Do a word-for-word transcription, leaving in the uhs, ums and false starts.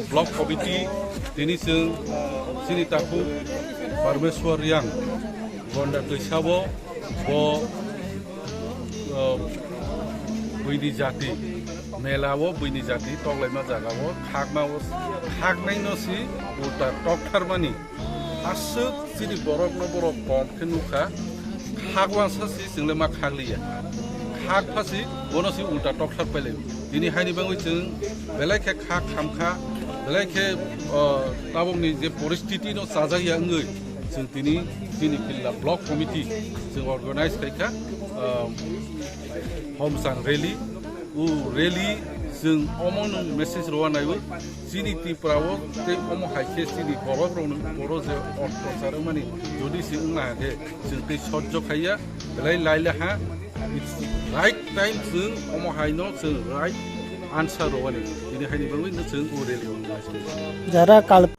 Block committee tini chwng chini takhuk Parmeshwar Yang Gonda Twisao bo, uh, buini jati, mela o buini jati toklaima jaga o khakma o khaknai no si ulta toktharmani. Aswk chini borok no borok kom khe nukha, khak wansa si chwng le ma khak liya, khak pha si bono si ulta tokthar pailai. Tini haini bangwi chwng belai khe khak kham kha, belai khe, uh, tabuk ni je poristiti no chajak ya wngwi chwng tini chini Philla Block Committee chwng organize khai kha, uh, Homsang rally. O rally chwng omo no message rw naiwi chini Tripura o tei omo hai khe chini borok rok no boro je orthochar wngmani jodi se wngna khe chwng tei sojjo khaiya belai laila ha. It's right time chwng omo hai no chwng right answer rw ani tini haini bangwi no chwng o rally o. Jara kal